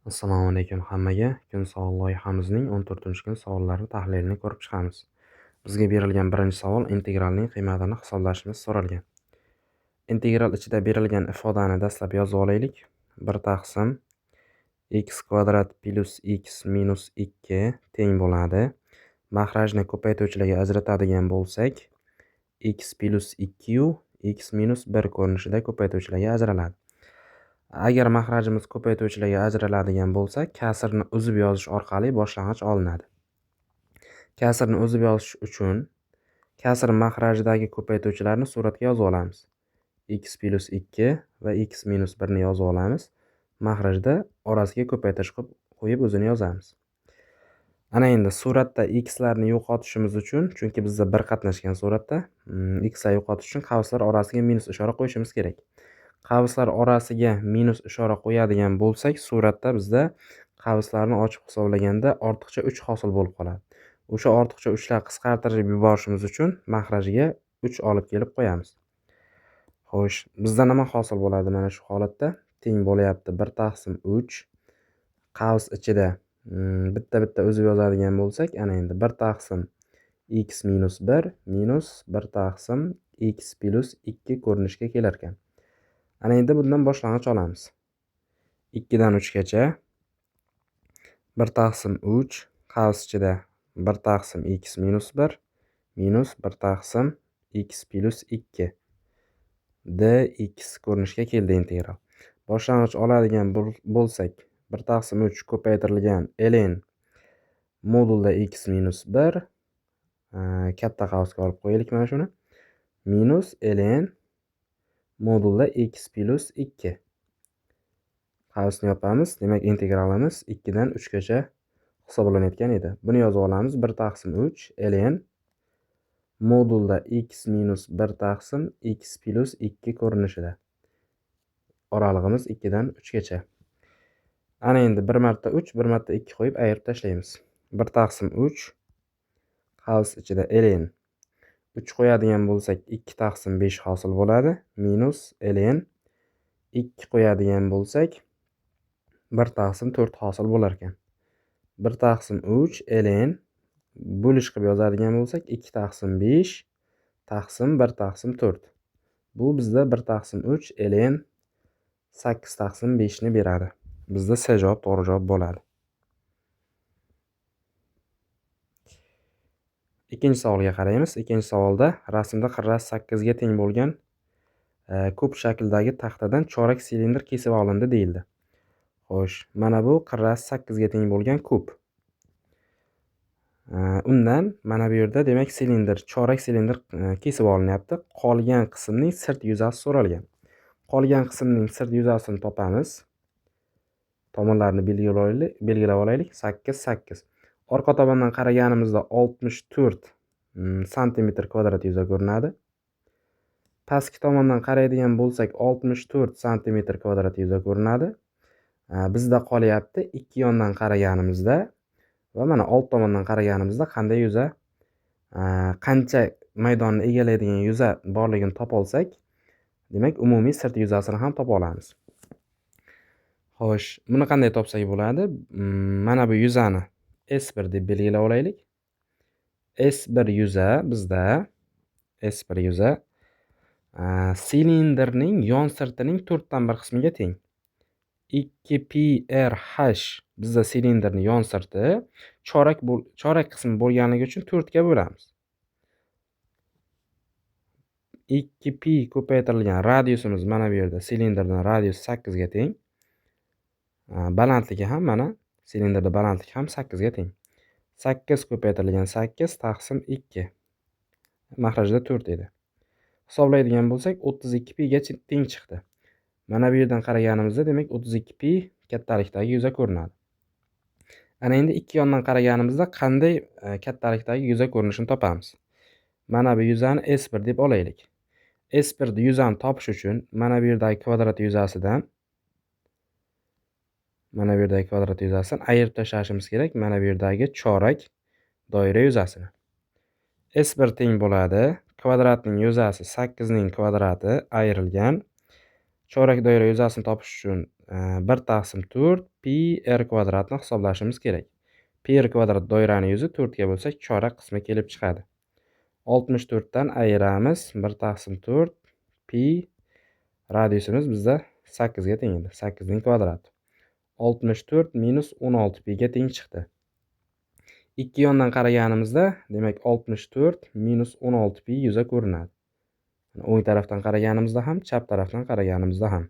Assalomu alaykum hammaga. Kun savol loyihamizning 14-kun savollari tahlilini ko'rib chiqamiz. Bizga berilgan birinchi savol integralning qiymatini hisoblashimiz so'ralgan. Integral ichida berilgan ifodani dastlab yozib olaylik. 1 taqsim x kvadrat plus x minus 2 teng bo'ladi. Mahrajni ko'paytuvchilarga ajratadigan bo'lsak, x plus 2 yu x minus 1 ko'rinishida ko'paytuvchilarga ajraladi. Agar mahrajimiz ko'paytuvchilarga ajraladigan bo'lsa, kasrni uzib yozish orqali boshlang'ich olinadi. Kasrni uzib yozish uchun kasr mahrajidagi ko'paytuvchilarni suratga yozib olamiz. X plus 2 va x minus 1 ni yozib olamiz. Mahrajda orasiga ko'paytirish qilib qo'yib o'zini yozamiz. Ana endi suratda x larni yo'qotishimiz uchun, chunki bizda bir qatnashgan suratda, x lar yo'qotish uchun qavslar orasiga minus ishora qo'yishimiz kerak. Qavslar orasiga minus ishora qo'yadigan bo'lsak, suratda bizda qavslarni ochib hisoblaganda ortiqcha 3 hosil bo'lib qoladi. O'sha ortiqcha 3 lar qisqartirib yuborishimiz uchun mahrajiga 3 olib kelib qo'yamiz. Xo'sh, bizda nima hosil bo'ladi mana shu holatda? Teng bo'lyapti 1 taqsim 3 qavs ichida bitta-bitta uzib yozadigan bo'lsak, ana endi 1 taqsim x minus 1 minus 1 taqsim x plus 2 ko'rinishga kelar ekan. Ana endi bundan boshlang'ich olamiz. 2 dan 3 gacha 1 taqsim 3 qavs ichida 1 taqsim x minus 1 minus 1 taqsim x plus 2 dx ko'rinishga keldi integral. Boshlang'ich oladigan bo'lsak, 1 taqsim 3 ko'paytirilgan ln modulda x minus 1 katta qavsga olib qo'yaylik mana shuni minus ln modulda x plus 2 qavsni yopamiz. Demak, integralimiz 2 dan 3 gacha hisoblanayotgan edi. Buni yozib olamiz. 1 taqsim 3 ln modulda x minus 1 taqsim x plus 2 ko'rinishida. Oralig'imiz 2 dan 3 gacha. Ana endi bir marta 3, bir marta 2 qo'yib ayirib tashlaymiz. 1 taqsim 3 qavs ichida ln 3 qo'yadigan bo'lsak 2 taqsim 5 hosil bo'ladi. Minus ln 2 qo'yadigan bo'lsak 1 taqsim 4 hosil bo'lar ekan. 1 taqsim 3 ln bo'lish qilib yozadigan bo'lsak 2 taqsim 5 taqsim 1 taqsim 4. Bu bizda 1 taqsim 3 ln 8 taqsim 5 ni beradi. Bizda C javob to'g'ri javob bo'ladi. Ikkinchi savolga qaraymiz. Ikkinchi savolda rasmda qirrasi 8 ga teng bo'lgan kub shaklidagi taxtadan chorak silindr kesib olindi deyildi. Xo'sh, mana bu qirrasi 8 ga teng bo'lgan kub. Undan mana bu yerda demak silindr, chorak silindr kesib olinyapti. Qolgan qismning sirt yuzasi so'ralgan. Qolgan qismning sirt yuzasini topamiz. Tomonlarni belgilab olaylik. 8 8. Orqa tomondan qaraganimizda 64 santimetr kvadrat yuza ko'rinadi. Pastki tomondan qaraydigan bo'lsak 64 santimetr kvadrat yuza ko'rinadi. Bizda qolyapti ikki yondan qaraganimizda va mana old tomondan qaraganimizda qanday yuza, qancha maydonni egallaydigan yuza borligini topa olsak, demak umumiy sirt yuzasini ham topa olamiz. Xo'sh, buni qanday topsak bo'ladi? Mana bu yuzani S1 deb belgilab olaylik. S1 yuza bizda S1 yuza silindrning yon sirtining 1/4 qismiga teng. 2 pi r h bizda silindrning yon sirti chorak qismi bo'lganligi uchun 4 ga bo'lamiz. 2 pi ko'paytirilgan radiusimiz mana bu yerda silindrning radiusi 8 ga teng. Balandligi ham mana silindrda balandligi ham 8 ga teng. 8 ko'paytirilgan 8 taqsim 2. Mahrajda 4 edi. Hisoblaydigan bo'lsak 32 pi ga teng chiqdi. Mana bu yerdan qaraganimizda demak 32 pi kattalikdagi yuza ko'rinadi. Ana endi ikki yondan qaraganimizda qanday kattalikdagi yuza ko'rinishini topamiz. Mana bu yuzani S1 deb olaylik. S1 yuzani topish uchun mana bu yerdagi kvadrat yuzasidan ayirib tashlashimiz kerak mana bu yerdagi chorak doira yuzasini. S1 teng bo'ladi. Kvadratning yuzasi 8 ning kvadrati ayrilgan Chorak doira yuzasini topish uchun 1 taqsim 4 pi r kvadratni hisoblashimiz kerak. Pi r kvadrat doirani yuzi 4 ga bo'lsak, chorak qismi kelib chiqadi. 64 dan ayiramiz 1 taqsim 4 pi radiusimiz bizda 8 ga teng edi. 8 ning kvadrati. 64 minus 16 pi ga teng chiqdi. Ikki yondan qaraganimizda, demak 64 minus 16 pi yuza ko'rinadi. O'ng tarafdan qaraganimizda ham, chap tarafdan qaraganimizda ham.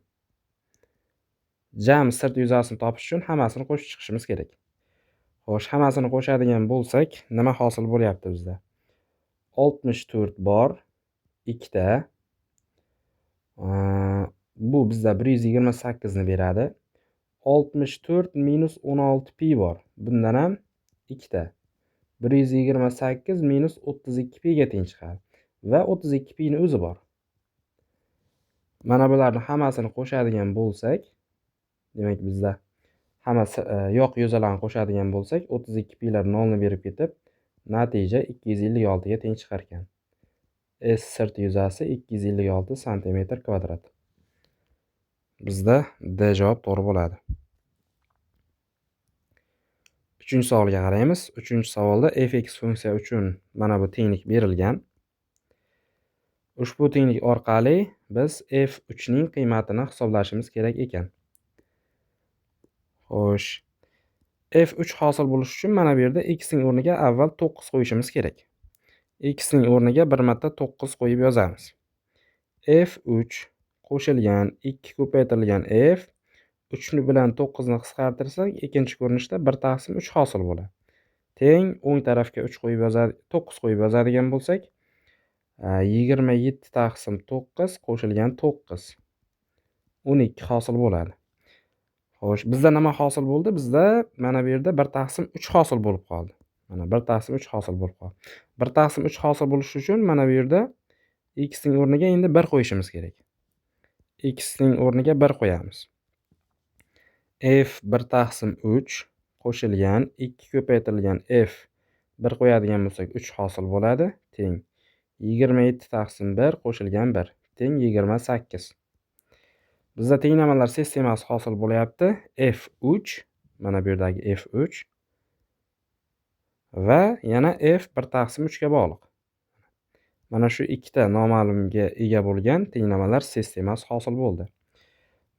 Jam sirt yuzasini topish uchun hammasini qo'shib chiqishimiz kerak. Xo'sh, hammasini qo'shadigan bo'lsak, nima hosil bo'lyapti bizda? 64 bor, ikkita. Bu bizda 128 ni beradi. 64 minus 16 pi bor. Bundan ham ikkita. 128 minus 32 pi ga teng chiqadi. Va 32 pi ni o'zi bor. Mana bularni hammasini qo'shadigan bo'lsak, demak bizda hammasi yoq yuzalarni qo'shadigan bo'lsak, 32 pilar 0 ni berib ketib, natija 256 ga teng chiqar ekan. S sirt yuzasi 256 santimetr kvadrat. Bizda D javob to'g'ri bo'ladi. 3-savolga qaraymiz. 3-savolda fx funksiya uchun mana bu tenglik berilgan. Ushbu tenglik orqali biz f3 ning qiymatini hisoblashimiz kerak ekan. Xo'sh, f3 hosil bo'lishi uchun mana bu yerda x ning o'rniga avval 9 qo'yishimiz kerak. X ning o'rniga bir marta 9 qo'yib yozamiz. F3 qo'shilgan 2 ko'paytirilgan f 3 bilan 9 ni qisqartirsak, ikkinchi ko'rinishda 1 taqsim 3 hosil bo'ladi. Teng o'ng tarafga 3 qo'yib yozadi, 9 qo'yib yozadigan bo'lsak, 27 taqsim 9 qo'shilgan 9 12 hosil bo'ladi. Xo'sh, bizda nima hosil bo'ldi? Bizda mana bu yerda 1 taqsim 3 hosil bo'lib qoldi. Mana 1 taqsim 3 hosil bo'lib qoldi. 1 taqsim 3 hosil bo'lishi uchun mana bu yerda x ning o'rniga endi 1 qo'yishimiz kerak. X ning o'rniga 1 qo'yamiz. F 1 taqsim 3 qo'shilgan 2 ko'paytirilgan f 1 qo'yadigan bo'lsak 3 hosil bo'ladi. Teng 27 taqsim 1 qo'shilgan 1 teng 28. Bizda tenglamalar sistemasi hosil bo'lyapti. F3, mana bu yerdagi F3 va yana F 1 taqsim 3 ga bog'liq. Mana shu ikkita noma'lumga ega bo'lgan tenglamalar sistemasi hosil bo'ldi.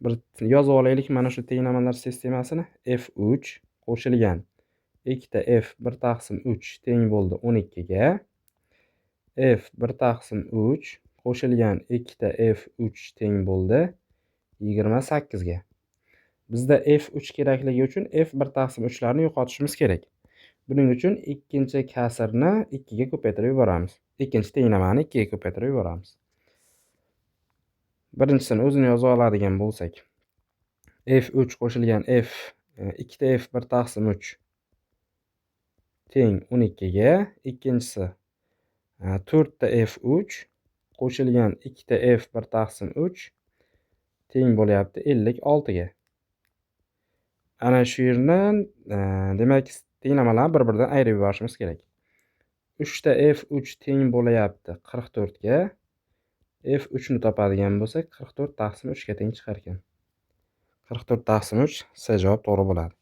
Bir yozib olaylik mana shu tenglamalar sistemasini. F3 qo'shilgan ikkita F 1 taqsim 3 teng bo'ldi 12 ga. F 1 taqsim 3 qo'shilgan ikkita F3 teng bo'ldi 28 ga. Bizda F3 kerakligi uchun F 1 taqsim 3 larni yo'qotishimiz kerak. Buning uchun ikkinchi kasrni 2 ga ko'paytirib yuboramiz. Ikkinchi tenglamani 2 ga ko'paytirib yuboramiz. Birinchisini o'zini yozib oladigan bo'lsak, F3 qo'shilgan F ikkita F 1 taqsim 3 teng 12 ga, ikkinchisi 4 ta F3 qo'shilgan ikkita F 1 taqsim 3 teng bo'lyapti 56 ga. Ana shu yerdan demak tenglamalarni bir-biridan ayirib yuborishimiz kerak. 3 ta F3 teng bo'lyapti 44 ga. F3 ni topadigan bo'lsak 44 taqsim 3 ga teng chiqar ekan. 44 taqsim 3 C javob to'g'ri bo'ladi.